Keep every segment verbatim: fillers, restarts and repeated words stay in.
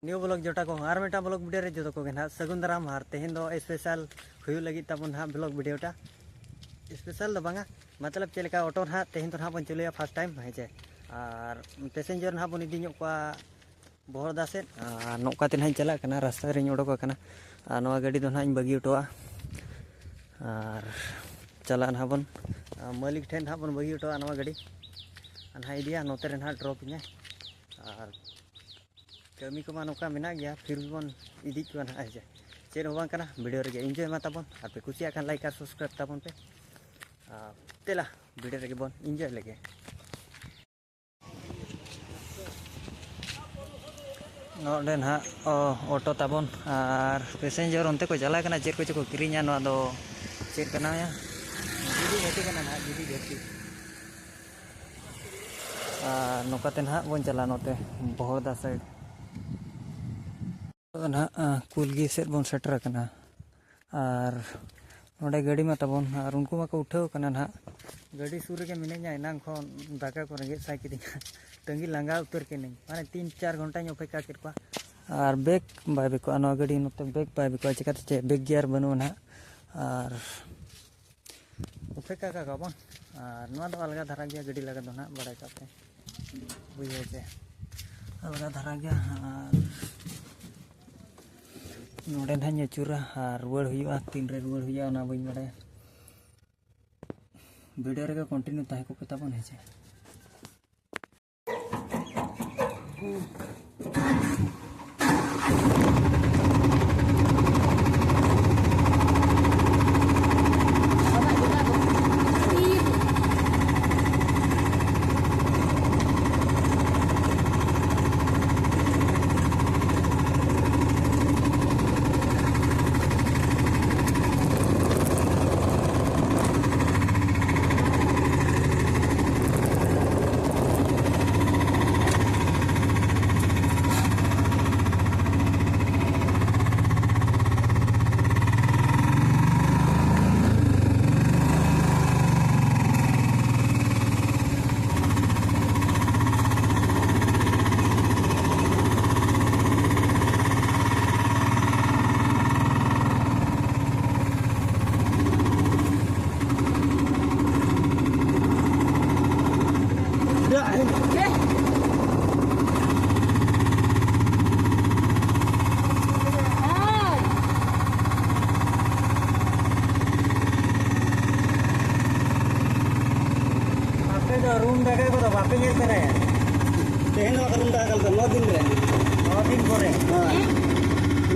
New blog ᱡᱚᱴᱟ ᱠᱚ, ᱟᱨ ᱢᱤᱫᱴᱟᱝ blog video ᱨᱮ ᱡᱚᱛᱚ ᱠᱚᱜᱮ ᱱᱟᱦᱟᱜ ᱥᱟᱹᱜᱩᱱ ᱫᱟᱨᱟᱢ᱾ ᱟᱨ ᱛᱮᱦᱮᱧ ᱫᱚ ᱥᱯᱮᱥᱟᱞ ᱦᱩᱭᱩᱜ ᱞᱟᱹᱜᱤᱫ ᱛᱟᱵᱚᱱ ᱱᱟᱦᱟᱜ ᱵᱞᱚᱜ ᱵᱷᱤᱰᱤᱭᱳ ᱴᱟ᱾ ᱥᱯᱮᱥᱟᱞ ᱫᱚ ᱵᱟᱝᱟ, ᱢᱚᱛᱞᱚᱵ ᱪᱮᱫ ᱞᱮᱠᱟ ᱚᱴᱳ ᱱᱟᱦᱟᱜ ᱛᱮᱦᱮᱧ ᱫᱚ ᱱᱟᱦᱟᱜ ᱵᱚᱱ ᱪᱟᱹᱞᱩᱭᱟ ᱯᱷᱟᱥᱴ ᱴᱟᱭᱤᱢ, ᱦᱮᱸ ᱪᱮ᱾ ᱟᱨ ᱯᱮᱥᱮᱧᱡᱟᱨ ᱱᱟᱦᱟᱜ ᱵᱚᱱ ᱤᱫᱤ ᱧᱚᱜ ᱠᱚᱣᱟ ᱵᱚᱦᱚᱲᱫᱟ ᱥᱮᱫ᱾ ᱟᱨ ᱱᱚᱝᱠᱟ ᱛᱮ ᱱᱟᱦᱟᱜ ᱤᱧ ᱪᱟᱞᱟᱜ ᱠᱟᱱᱟ, ᱨᱟᱥᱛᱟ ᱨᱤᱧ ᱚᱰᱚᱠ ᱟᱠᱟᱱᱟ᱾ ᱟᱨ ᱱᱚᱣᱟ ᱜᱟᱹᱰᱤ ᱫᱚ ᱱᱟᱦᱟᱜ ᱤᱧ ᱵᱟᱹᱜᱤ ᱦᱚᱴᱚᱣᱟᱜᱼᱟ᱾ ᱟᱨ ᱪᱟᱞᱟᱜ ᱱᱟᱦᱟᱜ ᱵᱚᱱ, ᱟᱨ ᱢᱟᱹᱞᱤᱠ ᱴᱷᱮᱱ ᱱᱟᱦᱟᱜ ᱵᱚᱱ ᱵᱟᱹᱜᱤ ᱦᱚᱴᱚᱣᱟᱜᱼᱟ ᱱᱚᱣᱟ ᱜᱟᱹᱰᱤ᱾ ᱟᱨ ᱱᱟᱦᱟᱜ ᱤᱫᱤᱭᱟ, ᱱᱚᱛᱮ ᱨᱮ ᱱᱟᱦᱟᱜ ᱰᱨᱚᱯ ᱤᱧᱟᱭ᱾ ᱟᱨ ᱠᱟᱹᱢᱤ ᱠᱚᱢᱟ ᱱᱚᱝᱠᱟ ᱢᱮᱱᱟᱜ ᱜᱮᱭᱟ, ᱯᱷᱤᱨ ᱵᱚᱱ ᱤᱫᱤ ᱠᱚᱣᱟ ᱱᱟᱦᱟᱜ, ᱦᱮᱸ ᱪᱮ᱾ ᱪᱮᱫ ᱦᱚᱸ ᱵᱟᱝ ᱠᱟᱱᱟ, ᱵᱷᱤᱰᱤᱭᱳ ᱨᱮᱜᱮ ᱤᱱᱡᱚᱭ ᱢᱟ ᱛᱟᱵᱚᱱ᱾ ᱟᱨ ᱯᱮ ᱠᱩᱥᱤᱭᱟᱜ ᱠᱷᱟᱱ ᱞᱟᱭᱤᱠ ᱟᱨ ᱥᱟᱵᱥᱠᱨᱟᱭᱤᱵ ᱛᱟᱵᱚᱱ ᱯᱮ᱾ ᱟᱨ ᱫᱮᱞᱟ, ᱵᱷᱤᱰᱤᱭᱳ ᱨᱮᱜᱮ ᱵᱚᱱ ᱤᱱᱡᱚᱭ ᱞᱮᱜᱮ᱾ ᱱᱚᱰᱮ ᱱᱟᱦᱟᱜ, ᱚ, ᱚᱴᱳ ᱛᱟᱵᱚᱱ ᱟᱨ ᱯᱮᱥᱮᱧᱡᱚᱨ ᱚᱱᱛᱮ ᱠᱚ ᱪᱟᱞᱟᱜ ᱠᱟᱱᱟ, ᱪᱮᱫ ᱠᱚᱪᱚ ᱠᱚ ᱠᱤᱨᱤᱧᱟ᱾ ᱱᱚᱣᱟ ᱫᱚ ᱪᱮᱫ ᱠᱟᱱᱟ? ᱡᱤᱞᱤ ᱜᱷᱟᱹᱴᱤ ᱠᱟᱱᱟ ᱱᱟᱦᱟᱜ, ᱡᱤᱞᱤ ᱜᱷᱟᱹᱴᱤ᱾ ᱟᱨ ᱱᱚᱝᱠᱟᱛᱮ ᱱᱟᱦᱟᱜ ᱵᱚᱱ ᱪᱟᱞᱟᱜᱼᱟ ᱱᱚᱛᱮ ᱵᱚᱦᱚᱲᱫᱟ ᱥᱟᱭᱤᱰ᱾ ᱱᱟᱦᱟᱜ, ᱟ, ᱠᱩᱞᱜᱤ ᱥᱮᱫ ᱵᱚᱱ ᱥᱮᱴᱮᱨ ᱟᱠᱟᱱᱟ᱾ ᱟᱨ ᱱᱚᱰᱮ ᱜᱟᱹᱰᱤ ᱢᱟ ᱛᱟᱵᱚᱱ, ᱟᱨ ᱩᱱᱠᱩ ᱢᱟᱠᱚ ᱩᱴᱷᱟᱹᱣ ᱟᱠᱟᱱᱟ ᱱᱟᱦᱟᱜ᱾ ᱜᱟᱹᱰᱤ ᱥᱩᱨ ᱨᱮᱜᱮ ᱢᱤᱱᱟᱹᱧᱟ, ᱮᱱᱟᱝ ᱠᱷᱚᱱ ᱫᱟᱠᱟ ᱠᱚ ᱨᱮᱸᱜᱮᱡ ᱥᱟᱭ ᱠᱤᱫᱤᱧᱟ᱾ ᱛᱟᱺᱜᱤ ᱞᱟᱸᱜᱟ ᱩᱛᱟᱹᱨ ᱠᱮᱱᱟᱹᱧ, ᱢᱟᱱᱮ ᱛᱤᱱ ᱪᱟᱨ ᱜᱷᱚᱱᱴᱟᱧ ᱚᱯᱮᱠᱠᱷᱟ ᱠᱮᱫ ᱠᱚᱣᱟ᱾ ᱟᱨ ᱵᱨᱮᱠ ᱵᱟᱭ ᱵᱮᱠᱚᱜᱼᱟ ᱱᱚᱣᱟ ᱜᱟᱹᱰᱤ, ᱱᱚᱛᱮ ᱵᱨᱮᱠ ᱵᱟᱭ ᱵᱮᱠᱚᱜᱼᱟ, ᱪᱤᱠᱟᱹᱛᱮ ᱪᱮᱫ ᱵᱨᱮᱠ ᱜᱤᱭᱟᱨ ᱵᱟᱹᱱᱩᱜᱼᱟ ᱱᱟᱦᱟᱜ᱾ ᱟᱨ ᱚᱯᱮᱠᱠᱷᱟ ᱠᱟᱜᱼᱟ ᱵᱚᱱ᱾ ᱟᱨ ᱱᱚᱣᱟ ᱫᱚ ᱟᱞᱜᱟ ᱫᱷᱟᱨᱟ ᱜᱮᱭᱟ ᱜᱟᱹᱰᱤ ᱞᱟᱜᱟ ᱫᱚ ᱱᱟᱦᱟᱜ, ᱵᱟᱲᱟᱭ ᱠᱟᱜ ᱯᱮ, ᱵᱩᱡᱷᱟᱹᱣ ᱪᱮ᱾ ᱟᱞᱜᱟ ᱫᱷᱟᱨᱟ ᱜᱮᱭᱟ᱾ ᱟᱨ ᱱᱚᱰᱮ ᱱᱟᱦᱟᱜ ᱤᱧ ᱟᱹᱪᱩᱨᱟ ᱟᱨ ᱨᱩᱣᱟᱹᱲ ᱦᱩᱭᱩᱜᱼᱟ᱾ ᱛᱤᱱᱨᱮ ᱨᱩᱣᱟᱹᱲ ᱦᱩᱭᱩᱜᱼᱟ ᱚᱱᱟ ᱵᱟᱹᱧ ᱵᱟᱲᱟᱭᱟ᱾ ᱵᱷᱤᱰᱤᱭᱳ ᱨᱮᱜᱮ ᱠᱚᱱᱴᱤᱱᱤᱭᱩ ᱛᱟᱦᱮᱸ ᱠᱚᱜ ᱯᱮ ᱛᱟᱵᱚᱱ, ᱦᱮᱸ ᱪᱮ᱾ ᱨᱩᱢ ᱫᱟᱠᱟ ᱠᱚᱫᱚ ᱵᱟᱯᱮ ᱧᱮᱞ ᱛᱚᱨᱟᱭᱟ? ᱛᱮᱦᱮᱧ ᱫᱚ ᱵᱟᱠᱚ ᱨᱩᱢ ᱫᱟᱠᱟ ᱠᱟᱱ ᱛᱟᱦᱮᱸ, ᱱᱚ ᱫᱤᱱ ᱨᱮ᱾ ᱱᱚ ᱫᱤᱱ ᱯᱚᱨᱮ? ᱦᱳᱭ᱾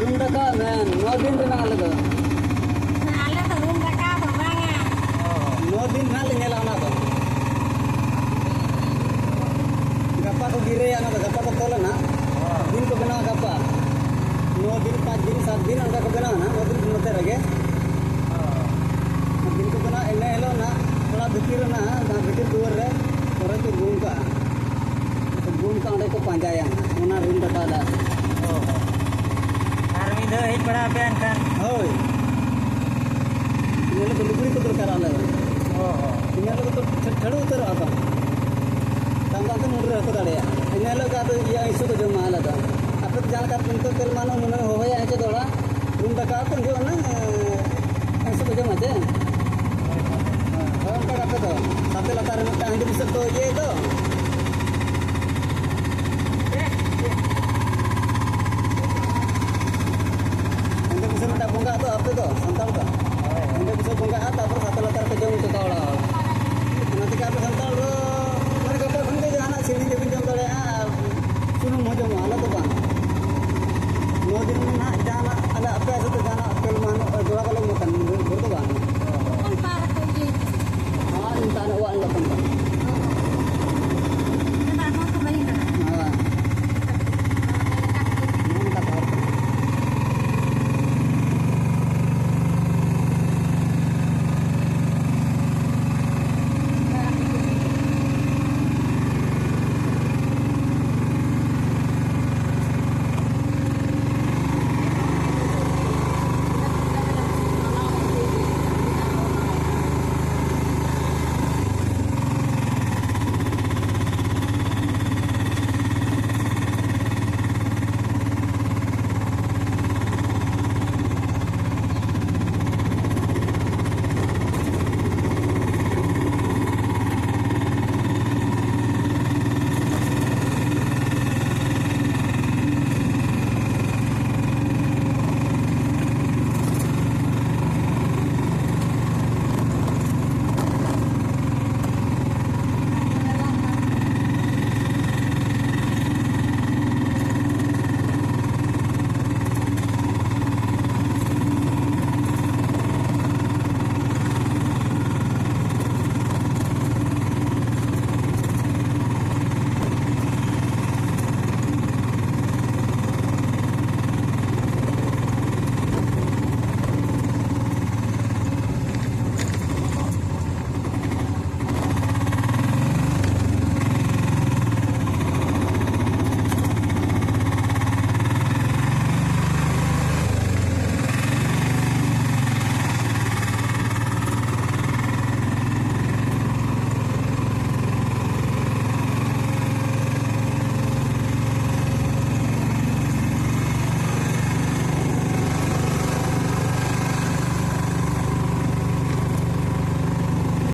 ᱨᱩᱢ ᱫᱟᱠᱟ, ᱢᱮᱱ, ᱱᱚ ᱫᱤᱱ ᱨᱮᱱᱟᱜ ᱟᱞᱮ ᱫᱚ᱾ ᱟᱞᱮ ᱫᱚ ᱨᱩᱢ ᱫᱟᱠᱟ ᱫᱚ ᱵᱟᱝᱟ᱾ ᱱᱚ ᱫᱤᱱ ᱨᱮᱱᱟᱜ ᱞᱮ ᱧᱮᱞᱟ ᱚᱱᱟ ᱫᱚ᱾ ᱜᱟᱯᱟ ᱠᱚ ᱜᱤᱨᱟᱹᱭᱟ, ᱚᱱᱟ ᱫᱚ ᱜᱟᱯᱟ ᱠᱚ ᱛᱚᱞᱟ ᱱᱟᱜ᱾ ᱫᱤᱱ ᱠᱚ ᱵᱮᱱᱟᱣᱟ ᱜᱟᱯᱟ᱾ ᱱᱚ ᱫᱤᱱ, ᱯᱟᱸᱪ ᱫᱤᱱ, ᱥᱟᱛ ᱫᱤᱱ ᱚᱱᱠᱟ ᱠᱚ ᱵᱮᱱᱟᱣᱟ ᱱᱟᱜ, ᱱᱚ ᱫᱤᱱ ᱱᱚᱛᱮ ᱨᱮᱜᱮ᱾ ᱫᱤᱱ ᱠᱚ ᱵᱮᱱᱟᱣᱟ, ᱤᱱᱟᱹ ᱦᱤᱞᱳᱜ ᱱᱟᱜ ᱛᱷᱚᱲᱟ ᱵᱷᱤᱛᱤᱨ ᱨᱮ ᱱᱟᱜ, ᱡᱟᱦᱟᱸ ᱵᱷᱤᱛᱤᱨ ᱫᱩᱣᱟᱹᱨ ᱨᱮ ᱯᱚᱨᱮ ᱠᱚ ᱜᱩᱢ ᱠᱟᱜᱼᱟ᱾ ᱜᱩᱢ ᱠᱟᱜᱼᱟ, ᱚᱸᱰᱮ ᱠᱚ ᱯᱟᱸᱡᱟᱭᱟ ᱚᱱᱟ ᱨᱩᱢ ᱰᱟᱴᱟ ᱫᱚ᱾ ᱚ᱾ ᱟᱨ ᱢᱤᱫ ᱫᱷᱟᱣ ᱦᱮᱡ ᱵᱟᱲᱟ ᱟᱯᱮ ᱮᱱᱠᱷᱟᱱ? ᱦᱳᱭ᱾ ᱤᱱᱟᱹ ᱦᱤᱞᱳᱜ ᱫᱚ ᱞᱩᱜᱽᱲᱤ ᱠᱚ ᱫᱚᱨᱠᱟᱨᱟ ᱟᱞᱮ ᱫᱚ᱾ ᱚ ᱦᱚᱸ᱾ ᱤᱱᱟᱹ ᱦᱤᱞᱳᱜ ᱫᱚ ᱴᱷᱟᱹ-, ᱴᱷᱟᱹᱲᱩ ᱩᱛᱟᱹᱨᱚᱜᱼᱟ ᱠᱚ᱾ ᱛᱟᱭᱚᱢ ᱫᱟᱨᱟᱢ ᱛᱮ ᱢᱩᱰᱨᱟᱹ ᱦᱚᱸᱠᱚ ᱫᱟᱲᱮᱭᱟᱜᱼᱟ᱾ ᱤᱱᱟᱹ ᱦᱤᱞᱳᱜ ᱜᱮ ᱟᱫᱚ ᱤᱭᱟᱹ ᱟᱹᱭᱥᱟᱹ ᱠᱚ ᱡᱚᱢᱟ ᱟᱞᱮ ᱫᱚ᱾ ᱟᱯᱮ ᱫᱚ ᱡᱟᱦᱟᱸ ᱞᱮᱠᱟ ᱱᱤᱛᱚᱜ ᱛᱮᱞ ᱢᱟᱱᱚ ᱢᱩᱱᱟᱹ ᱦᱚᱦᱚᱭᱟ ᱦᱮᱸ ᱪᱮ ᱫᱚᱦᱲᱟ, ᱨᱩᱢ ᱰᱟᱠᱟᱣ ᱠᱚ ᱦᱤᱡᱩᱜᱼᱟ ᱱᱟᱝ, ᱟᱹᱭᱥᱟᱹ ᱠᱚ ᱡᱚᱢᱟ ᱪᱮ? ᱦᱳᱭ, ᱚᱱᱠᱟ ᱜᱮ ᱟᱯᱮ ᱫᱚ᱾ ᱥᱟᱛᱮ ᱞᱟᱛᱟᱨ ᱨᱮ ᱢᱤᱫᱴᱟᱝ ᱦᱟᱺᱰᱤ ᱵᱩᱥᱟᱹᱜ ᱠᱚ ᱤᱭᱟᱹᱭ ᱫᱚ᱾ ᱦᱟᱺᱰᱤ ᱵᱩᱥᱟᱹᱜ ᱢᱤᱫᱴᱟᱝ ᱵᱚᱸᱜᱟᱜ ᱫᱚ ᱟᱯᱮ ᱫᱚ, ᱥᱟᱱᱛᱟᱲ ᱫᱚ᱾ ᱦᱟᱺᱰᱤ ᱵᱩᱥᱟᱹᱜ ᱵᱚᱸᱜᱟᱜᱼᱟ, ᱛᱟᱨᱯᱚᱨ ᱥᱟᱛᱮ ᱞᱟᱛᱟᱨ ᱨᱮᱯᱮ ᱡᱚᱢ ᱦᱚᱪᱚ ᱠᱚᱣᱟ ᱚᱲᱟᱜ ᱦᱚᱲ᱾ ᱚᱱᱟ ᱛᱮᱜᱮ ᱟᱯᱮ ᱥᱟᱱᱛᱟᱲ ᱫᱚ